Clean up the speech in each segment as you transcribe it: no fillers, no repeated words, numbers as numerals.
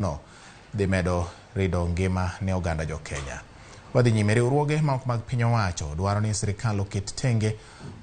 No dhi medo rido ngima ne oganda jo Kenya. Wadhi nyime, riwruoge ma ok mag piny owacho dwaro ni sirikal oket tenge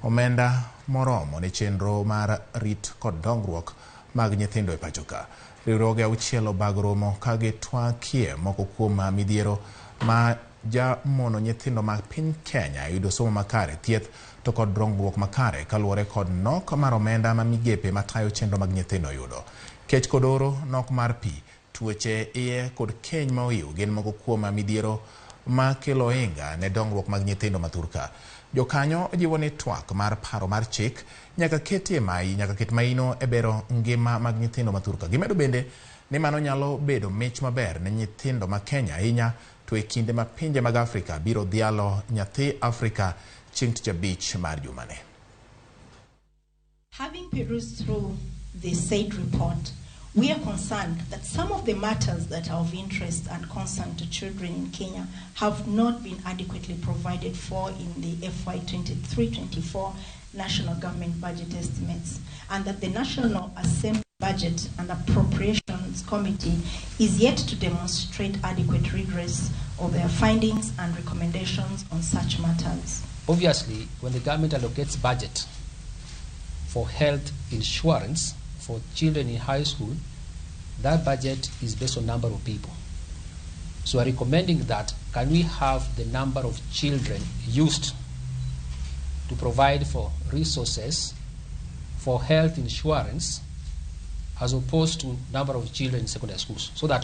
omenda moromo ne chenro mar rit kod dongruok mag nyithindo e pacho ka. Riwruoge auchiel obago romo ka gitwakie moko kuom midhiero ma jamono nyithindo mag piny Kenya yudo somo makare, thieth to kod dongruok makare kaluwore kod nok mar omenda ma migepe matayo chenro mag nyithindo yudo. Kech kod oro, nok mar pi, tuoche iye kod keny ma oiw gin moko kuom midhiero ma kelo ohinga ne dongruok mag nyithindo ma thurka. Jokanyo jiwo ni twak mar paro mar chik nyaka ketie mai nyaka ket maino e bero ngima mag nyithindo ma thurka. Gimedo bende ni mano nyalo bedo mich maber ne nyithindo ma Kenya ahinya to e kinde ma pinje mag Afrika biro dhialo nyathi Afrika chieng' tich abich mar jumani. Having perused through the said report, we are concerned that some of the matters that are of interest and concern to children in Kenya have not been adequately provided for in the FY 23-24 national government budget estimates, and that the National Assembly Budget and Appropriations Committee is yet to demonstrate adequate redress of their findings and recommendations on such matters. Obviously, when the government allocates budget for health insurance for children in high school, that budget is based on number of people. So we're recommending that can we have the number of children used to provide for resources for health insurance as opposed to number of children in secondary schools, so that